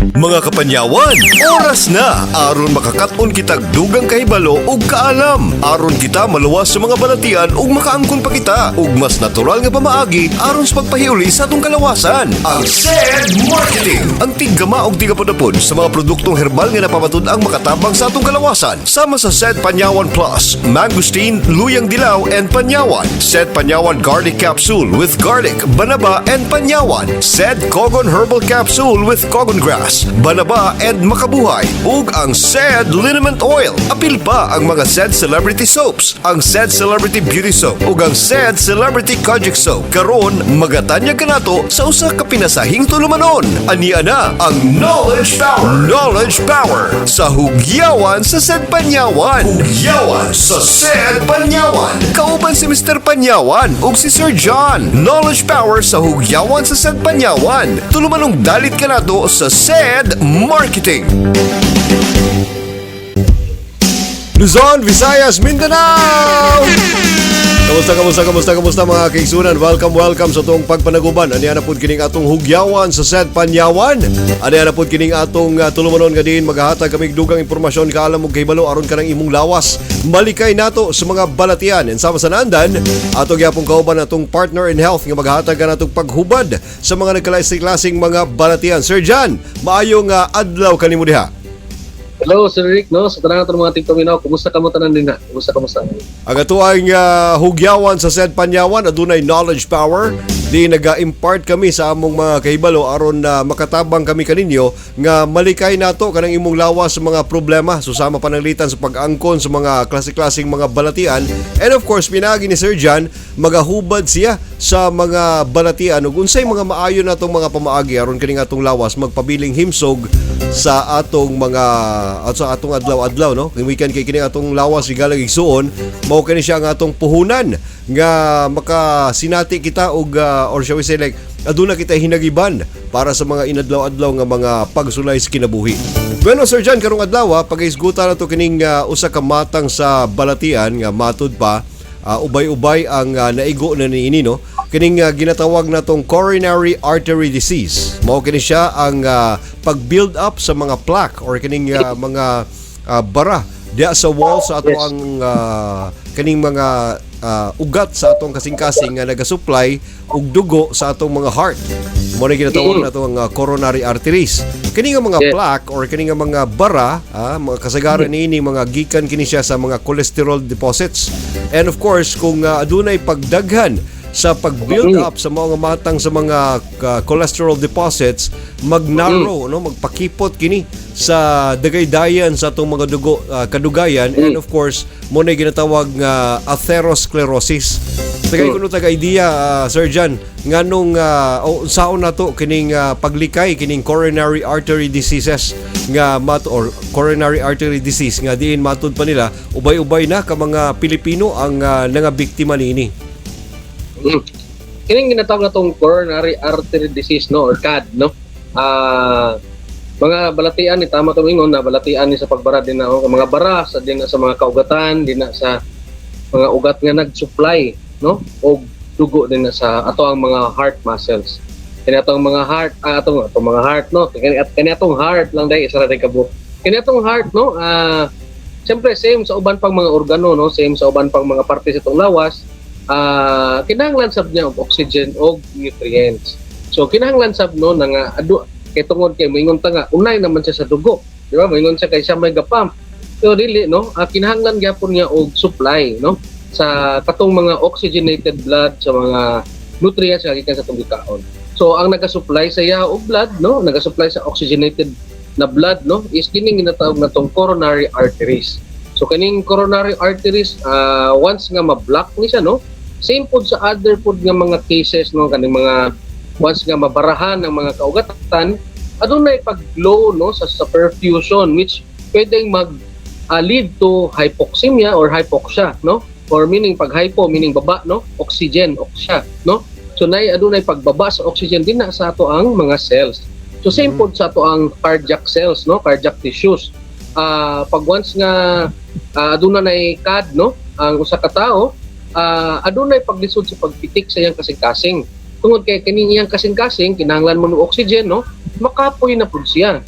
Mga kapanyawan, oras na aron makakat-on kitag dugang kahibalo ug kaalam. Aron kita maluwas sa mga balatian ug makaangkon pa kita ug mas natural nga pamaagi aron sa pagpahiuli sa atong kalawasan. Ang SED Marketing, ang tiggama og tigapudapod sa mga produktong herbal nga napamatud-ang makatabang sa atong kalawasan. Sama sa SED Panyawan Plus, Mangosteen, Luyang Dilaw and Panyawan. SED Panyawan Garlic Capsule with garlic, banaba and panyawan. SED Kogon Herbal Capsule with Kogon Grass, banaba and makabuhay. Ug ang SED Liniment Oil. Apil pa ang mga SED Celebrity Soaps, ang SED Celebrity Beauty Soap ug ang SED Celebrity Kojic Soap. Karon magatanyag kanato sa usa ka pinasahing tulumanon. Ania na ang Knowledge Power. Knowledge Power sa Hugyawan sa SED Panyawan. Hugyawan sa SED Panyawan. Kauban si Mr. Panyawan ug si Sir John. Knowledge Power sa Hugyawan sa SED Panyawan. Tulumanong dalit kanato sa SED Marketing. Luzon, Visayas, Mindanao! Kamusta, kamusta, kamusta, kamusta, mga kaigsunan? Welcome, welcome sa atong pagpanaguban. Aniya na pud kining atong hugyawan sa SED Panyawan. Aniya na pud kining atong tulumanon nga diin maghahatag kami dugang impormasyon, kaalam ug kahibalo aron kanang imong lawas malikay nato sa mga balatian. And sama sa naandan, ato gyapon kauban atong partner in health nga maghahatag kanatong paghubad sa mga nagkalasing-lasing mga balatian. Sir John, maayong adlaw kanimo diha. Hello, Sir Rick, no? Sa tanan atong mga tigpaminaw, kumusta kamo tanan dinha? Kumusta, kumusta? Ang atoang hugyawan sa SED Panyawan adunay knowledge power di naga-impart kami sa among mga kahibalo aron na makatabang kami kaninyo nga malikay nato kanang imong lawas sa mga problema, susama pananglitan sa pag-angkon sa mga klase-klaseng mga balatian. And of course, pinagi ni Sir John, magahubad siya sa mga balatian ug unsay mga maayo natong mga pamaagi aron kining atong lawas magpabiling himsog sa atong mga at sa atong adlaw-adlaw, no? Kay kay kini atong lawas, higalag igsuon, mao kini siya ang atong puhunan nga makasinati kita og or shall we say like aduna kita hinagiban para sa mga inadlaw-adlaw nga mga pagsulay sa kinabuhi. Bueno, Sir John, karong adlaw pagahisgutan nato kining usa ka matang sa balatian nga matud pa ubay-ubay ang naigo na niini, no? Kining ginatawag natong coronary artery disease. Mao kini siya ang pag-build up sa mga plaque or kining mga bara diya sa wall sa ato ang kining mga ugat sa atong kasing-kasing nga naga-supply og dugo sa atong mga heart. Mao na ginatawag nato ang coronary arteries. Kini nga mga plaque or kini nga mga bara, mga kasagaran niini mga gikan kini siya sa mga cholesterol deposits. And of course, kung adunay pagdaghan sa pag-build up sa mga matang sa mga cholesterol deposits, mag-narrow, no, magpakipot kini sa dagaydayan sa atong mga dugo kadugayan, and of course mao na ginatawag nga atherosclerosis. Tagay kuno taga idea, Sir John, nganong o unsaon nato kining paglikay kining coronary artery diseases nga mat or coronary artery disease nga diin matud pa nila ubay-ubay na ka mga Pilipino ang nangabiktima niini? Kining ginatawag natong coronary artery disease, no, or CAD, no. Mga balatian ni, tama to ingon na balatian ni sa pagbara din na, oh, mga bara sa din na sa mga kaugatan din na sa mga ugat nga nag-supply, no, og dugo din na sa ato ang mga heart muscles. Kini atong mga heart, atong atong mga heart, no, kini at kini atong heart lang dai, isa ra day kabuok. Kini atong heart, no, siyempre same sa uban pang mga organo, no, same sa uban pang mga parte sa itong lawas, kinahanglan sab niya og oxygen og nutrients. So kinahanglan sab, no, na nga adu kay tungod kay moingon ta nga unay naman siya sa dugo, di ba? Moingon siya kay siya may gapump. Pero dili, no, kinahanglan gyapon niya og supply, no, sa katong mga oxygenated blood, sa mga nutrients nga gikan sa atong gikaon. So ang naga-supply sa iya og blood, no, naga-supply sa oxygenated na blood, no, is kining ginatawag natong coronary arteries. So kining coronary arteries, once nga ma-block ni siya, no, same pod sa other pod nga mga cases, no, kaning mga once nga mabarahan ng mga kaugatan, adunay pag-low, no, sa perfusion, which pwedeng mag lead to hypoxemia or hypoxia, no, or meaning pag hypo, meaning baba, no, oxygen, oxia, no. So nay adunay pagbaba sa oxygen din na sa ato ang mga cells. So same pod sa ato ang cardiac cells, no, cardiac tissues. Pag once nga aduna nay CAD, no, ang usa ka tawo, adunay paglisod sa pagpitik sa iyang kasing-kasing tungod kay kining iyang kasing-kasing kinahanglan mo ng oxygen, no, makapoy na pud siya.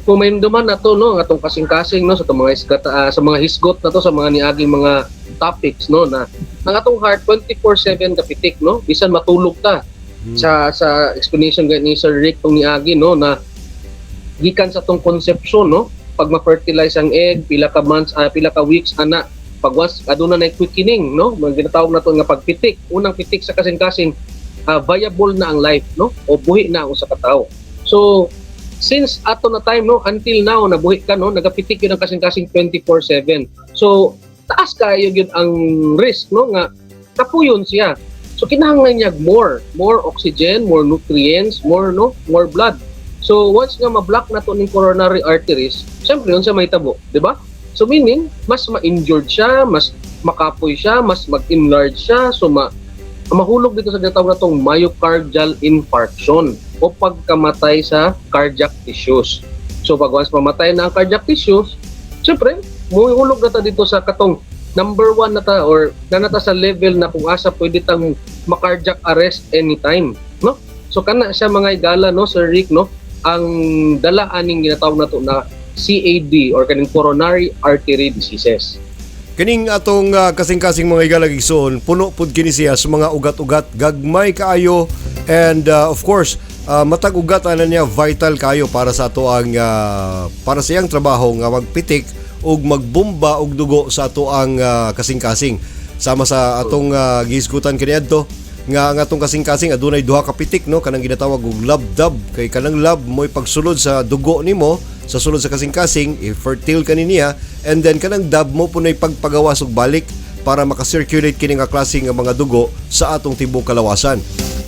Kung may duman na to, no, ang atong kasing-kasing, no, sa atong mga hisgot, sa mga hisgot na to, sa mga niaging mga topics, no, na ang atong heart 24/7 kapitik, no, bisan matulog ta. Sa explanation gani ni Sir Rick tong niagi, no, na gikan sa atong conception, no, pag ma-fertilize ang egg, pila ka months, pila ka weeks ana, pag once aduna na quickening, no, mga ginatawag nato nga pagpitik, unang pitik sa kasing-kasing, viable na ang life, no, o buhi na ang usa ka tawo. So since ato na time, no, until now nabuhi ka, no, nagapitik yun ang kasing-kasing 24/7. So taas kayo gyud ang risk, no, nga kapuyon siya. So kinahanglan niya more oxygen, more nutrients, more, no, more blood. So once nga ma-block na to ning coronary arteries, syempre unsa mahitabo, di ba? So meaning mas ma-injured siya, mas makapoy siya, mas mag-enlarge siya, so mahulog dito sa tinatawag na tong myocardial infarction o pagkamatay sa cardiac tissues. So pag once mamatay na ang cardiac tissues, syempre muhulog na ta dito sa katong number one na ta or na ta sa level na kung asa pwede tang ma-cardiac arrest anytime, no? So kana siya, mga igala, no, Sir Rick, no, ang dala aning ginatawag nato na CAD or kaning coronary artery diseases. Kining atong kasing-kasing, mga igala, igsoon, puno pud kini siya sa mga ugat-ugat, gagmay kaayo, and of course, matag ugat ana niya vital kayo para sa ato ang para sa iyang trabaho nga magpitik ug magbomba og dugo sa ato ang kasing-kasing. Sama sa atong gihisgutan kaniadto nga ang atong kasing-kasing adunay duha ka pitik, no, kanang ginatawag og lub-dub, kay kanang lub mo'y pagsulod sa dugo nimo sa sulod sa kasing-kasing, i-fertile kani niya, and then kanang dub mo punay pagpagawas og balik para maka-circulate kini nga klase nga mga dugo sa atong tibuok kalawasan.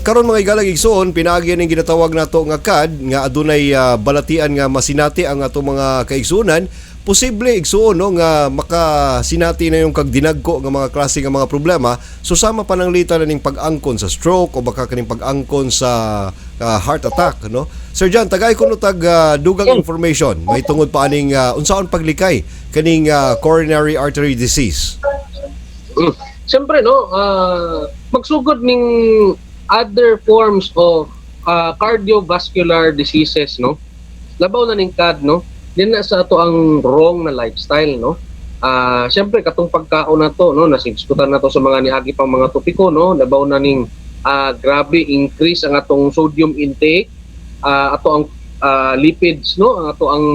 Karon, mga igalang igsoon, pinaagi ning ginatawag nato nga CAD nga adunay balatian nga masinati ang atong mga kaigsuonan. Posible, igsuon, no, nga makasinati na yung kag dinagko nga mga klase nga mga problema. So sama pananglitan na ning pag-angkon sa stroke o baka kaning pag-angkon sa heart attack, no? Sir John, tagay kuno tag dugang information may tungod pa aning unsaon paglikay kaning coronary artery disease. Siyempre, no, magsugod ning other forms of cardiovascular diseases, no? Labaw na ning CAD, no? Din na sa ato ang wrong na lifestyle, no? Siyempre katong pagkaon na to, no, nahisgutan na to sa mga niagi pang mga topiko, no? Labaw na ning grabe increase ang atong sodium intake, ato ang lipids, no? Ang ato ang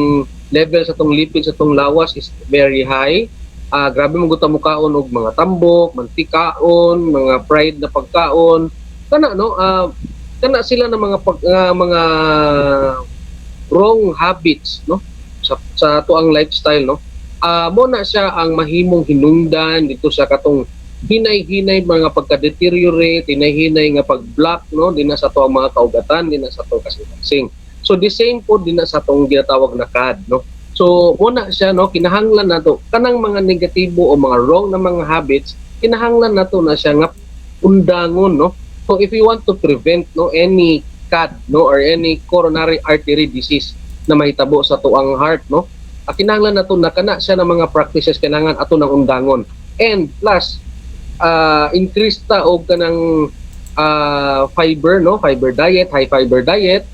level sa atong lipids sa atong lawas is very high. Grabe mo gusto mo kaon og mga tambok, mantikaon, mga fried na pagkaon. Kana, no, kana sila na mga wrong habits, no, sa ato ang lifestyle, no. Mo na siya ang mahimong hinungdan dito sa katong hinay-hinay mga pagka-deteriorate, hinay-hinay nga pag-block, no, dinha sa ato ang mga kaugatan, dinha sa atong kasing-kasing. So the same po dinha sa atong ginatawag na CAD, no. So muna siya, no, kinahanglan nato kanang mga negatibo o mga wrong na mga habits, kinahanglan nato na siya nga undangon, no. So if you want to prevent, no, any CAD, no, or any coronary artery disease na mahitabo sa tuang heart, no, kinahanglan nato na kana siya ng mga practices kinahanglan ato nang undangon. And plus increase ta og kanang fiber, no, fiber diet, high fiber diet,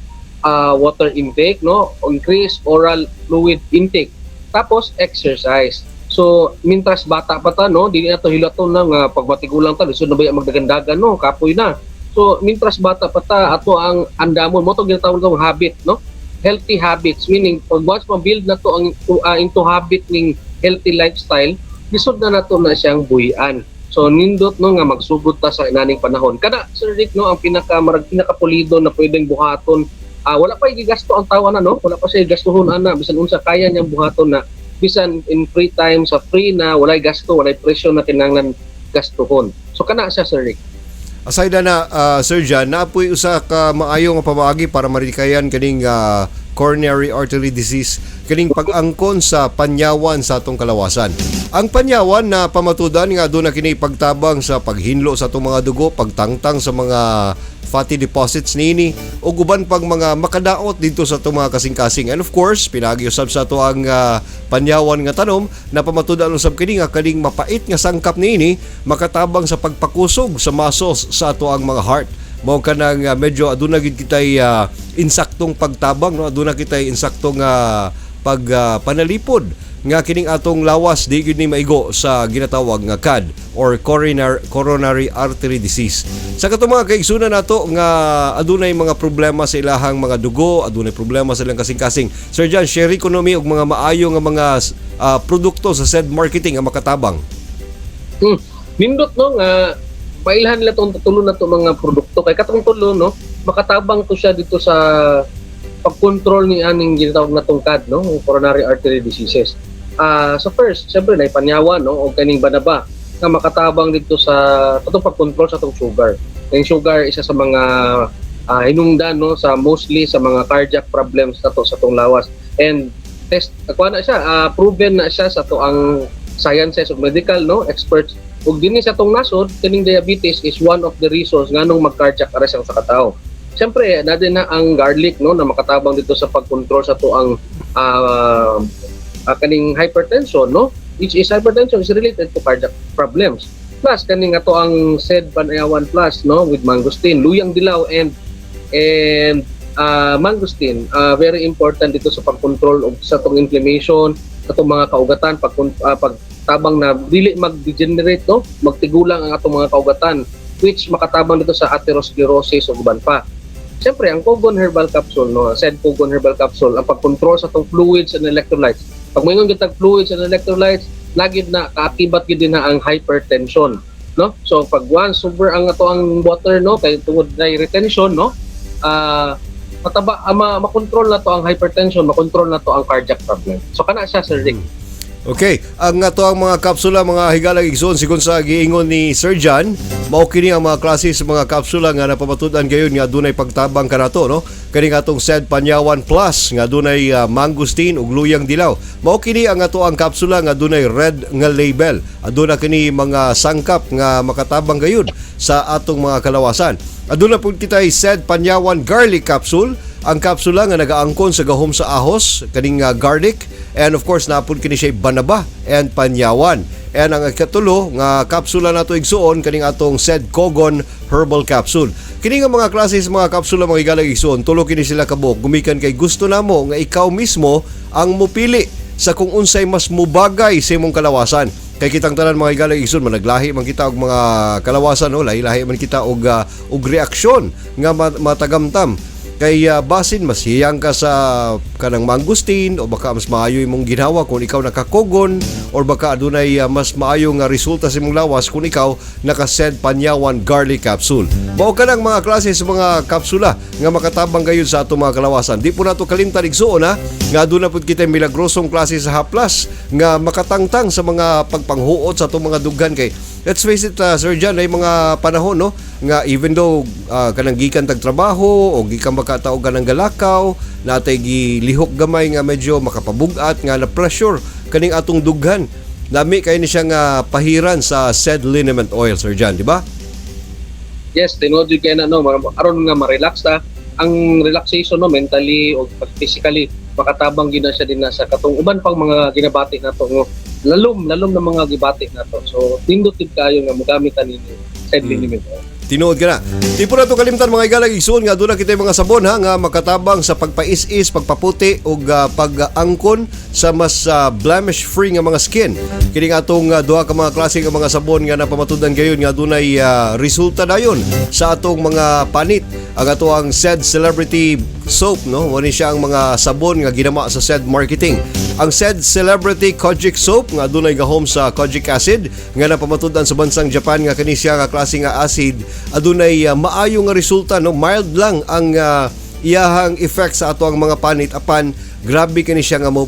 water intake, no, increase oral fluid intake, tapos exercise. So mintras bata pa ta, no, dili na to hilaton na nga pag matigulang ta, lisod na ba magdagandagan, no, kapoy na. So mintras bata pa ta, ato ang andamon mo to ginatawag tong habit, no, healthy habits, meaning pag once ma-build na to ang into habit ning healthy lifestyle, lisod na nato na siyang buhian. So nindot, no, nga magsugod ta sa inaning panahon. Kada Sir Rick, no, ang pinaka marag pinakapulido na pwedeng buhaton, wala pa gigasto ang tawo na, no, wala pa siya gastuhon ana, bisan unsa kaya niyang buhaton na bisan in free time, sa free na walay gasto, walay presyo na kinahanglan gastuhon. So kana siya, Sir Rick. Aside na, Sir John, naapoy usa ka maayo nga pamaagi para marikayan kaning coronary artery disease, kaning pag-angkon sa panyawan sa atong kalawasan. Ang panyawan na pamatudan nga aduna kini pagtabang sa paghinlo sa atong mga dugo, pagtangtang sa mga fatty deposits niini ug uban pang mga makadaot dito sa atong mga kasing-kasing. And of course, pinaagi usab sa ato ang panyawan nga tanom na pamatudan usab kini nga kaning mapait nga sangkap niini makatabang sa pagpakusog sa muscles sa ato ang mga heart. Mao kanang medyo aduna gid kitay insaktong pagtabang, no? Aduna kitay insaktong pag panalipod nga kining atong lawas di gyud ni maigo sa ginatawag nga CAD or coronary artery disease. Sa katong mga kaigsunan nato nga adunay mga problema sa ilahang mga dugo, adunay problema sa ilang kasing-kasing. Sir John, share kuno mi og mga maayo nga mga produkto sa said marketing nga makatabang. Nindot, no, nga pailhan nila tong tulo na to mga produkto kay katong tulo, no, makatabang to siya dito sa pag-control ni aning ginatawag na tong CAD, no, coronary artery diseases. So first, syempre na panyawan, no, og kaning banaba nga makatabang dito sa katong pag-control sa atong sugar. Ang sugar, isa sa mga hinungdan, no, sa mostly sa mga cardiac problems nato sa atong lawas. And test kuha na siya, proven na siya sa ato ang sciences of medical, no, experts ug dinhi sa atong nasod, kining diabetes is one of the reasons nganong mag-cardiac arrest ang sa katao. Siyempre, na din na ang garlic, no, na makatabang dito sa pag-control sa ato ang kaning hypertension, no, which is hypertension is related to cardiac problems. Plus kaning ato ang said Panayawan Plus, no, with mangosteen, luyang dilaw and mangosteen, very important dito sa pag-control og sa atong inflammation sa atong mga kaugatan, pagtabang na dili mag-degenerate, no, magtigulang ang atong mga kaugatan, which makatabang dito sa atherosclerosis ug uban pa. Siyempre, ang Kogon Herbal Capsule, no, said Kogon Herbal Capsule, ang pag-control sa atong fluids and electrolytes. Pag moingon kitag fluids and electrolytes, lagi na kaakibat gyud din na ang hypertension, no? So pag once super ang ato ang water, no, kay tungod na retention, no, mataba makontrol na to ang hypertension, makontrol na to ang cardiac problem. So kana siya, Sir Rick. Okay, ang ato ang mga kapsula, mga higalang igsoon, sigon sa giingon ni Sir John, mao kini ang mga klase sa mga kapsula nga napamatud-an gayon nga adunay pagtabang kanato, no? Kani nga atong said Panyawan Plus nga adunay mangosteen ug luyang dilaw. Mao kini ang ato ang kapsula nga adunay red nga label. Aduna kini mga sangkap nga makatabang gayud sa atong mga kalawasan. Aduna pud kitay said Panyawan Garlic Capsule, ang kapsula nga nagaangkon sa gahom sa ahos kaning garlic, and of course napud kini siya banaba and panyawan. And ang ikatulo nga kapsula nato, igsuon, kaning atong said Kogon Herbal Capsule. Kini nga mga klase sa mga kapsula, mga higalang igsuon, tulo kini sila kabuok gumikan kay gusto namo nga ikaw mismo ang mupili sa kung unsay mas mubagay sa imong kalawasan. Kay kitang tanan, mga higalang igsoon, managlahi man kita og mga kalawasan, no, lahi-lahi man kita og reaksyon nga matagamtam. Kay basin mas hiyang ka sa kanang mangosteen o baka mas maayo imong ginhawa kung ikaw nakakogon or baka adunay mas maayo nga resulta sa imong lawas kung ikaw naka-said Panyawan Garlic Capsule. Mao kanang mga klase sa mga kapsula nga makatabang gayud sa atong mga kalawasan. Di po nato kalimtan, igsuon, ha, nga aduna pud kita milagrosong klase sa haplas nga makatangtang sa mga pagpanghuot sa atong mga dughan, kay let's face it, Sir John, ay mga panahon, no, nga even though kanang gikan tag trabaho o gikan makataog ka ng galakaw, natay gilihok gamay nga medyo makapabugat nga na pressure kaning atong dughan. Lami kay ni siya nga pahiran sa said liniment oil, Sir John, di ba? Yes, tinuod jud kay na, no, aron nga ma-relax ta. Ang relaxation, no, mentally o physically, makatabang gyud na siya din na sa katong uban pang mga ginabati nato, no. Lalom, lalom na mga gibati nato. So nindot gid kayo nga mogamit ani said liniment oil. Tinuod ka na. Di po na ito kalimtan, mga igalang igsuon, nga doon na kita yung mga sabon, ha, nga makatabang sa pagpais-is, pagpaputi ug pag-angkon sa mas blemish free nga mga skin. Kini nga atong duha ka mga klase nga mga sabon nga napamatud-an gayon nga dunay resulta dayon sa atong mga panit. Ang ato ang said Celebrity Soap, no, mo ni siya ang mga sabon nga ginama sa said marketing. Ang said Celebrity Kojic Soap nga adunay gahom sa kojic acid nga napamatud-an sa bansang Japan nga kani siya nga klase nga acid adunay maayo nga resulta, no, mild lang ang iyahang effect sa ato ang mga panit, apan grabe kani siya nga mo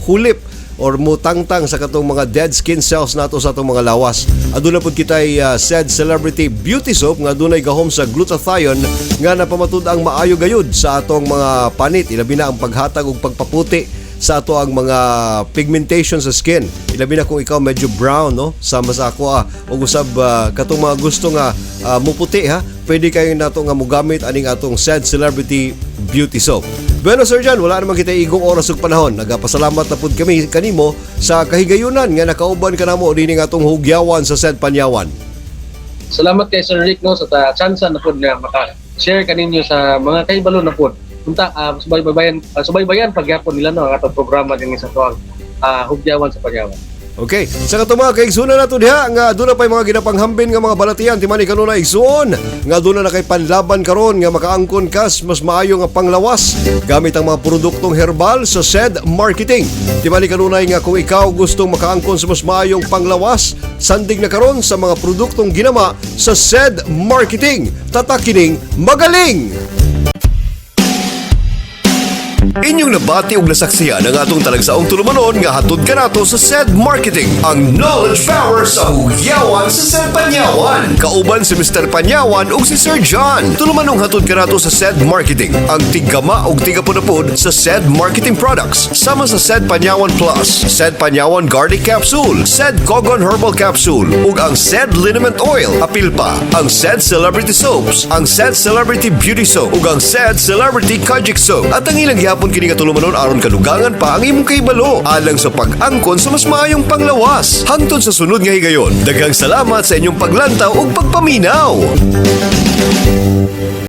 hulip or mutangtang sa katong mga dead skin cells nato sa atong mga lawas. Aduna pud kitay said Celebrity Beauty Soap nga adunay gahom sa glutathione nga napamatud ang maayo gayud sa atong mga panit, ilabi na ang paghatag ug pagpaputi sa ato ang mga pigmentation sa skin. Ilabi na kung ikaw medyo brown, no? Sama sa ako ug usab katong mga gusto nga muputi ha, pwede kayo nato nga mogamit aning atong said Celebrity Beauty Soap. Bueno, Sir John, wala naman kita igong oras ug panahon. Nagapasalamat na pud kami kanimo sa kahigayunan nga nakauban ka namo dinhi nga atong hugyawan sa said Panyawan. Salamat kay Sir Rick, no, sa tsansa na pod nga maka-share kaninyo sa mga kahibalo na pod. Unta subaybayan pagyapon nila, no, ang atong programa dinhi sa tuang Hugyawan sa Panyawan. Okay, sa katong mga kaigsunan nato diha nga aduna pay mga ginapanghambin nga mga balatian timani kanunay, igsuon, nga aduna na kay panlaban karon nga makaangkon kas mas maayo nga panglawas gamit ang mga produktong herbal sa SED Marketing. Timani kanunay nga kung ikaw gustong makaangkon sa mas maayong panglawas, sandig na karon sa mga produktong ginama sa SED Marketing. Tatakining magaling! Inyong nabati og nasaksihan ang atong talagsaong tulumanon nga hatod kanato sa SED Marketing, ang knowledge power sa Hugyawan sa SED Panyawan. Kauban si Mr. Panyawan ug si Sir John. Tulumanong hatod kanato sa SED Marketing, ang tiggama ug tigapunapod sa SED Marketing products, sama sa SED Panyawan Plus, SED Panyawan Garlic Capsule, SED Kogon Herbal Capsule, ug ang SED Liniment Oil. Apil pa ang SED Celebrity Soaps, ang SED Celebrity Beauty Soap, ug ang SED Celebrity Kojic Soap. At ang ilang gihapon kini nga tulumanon aron kadugangan pa ang imong kahibalo alang sa pag-angkon sa mas maayong panglawas. Hangtod sa sunod nga higayon, daghang salamat sa inyong paglantaw ug pagpaminaw.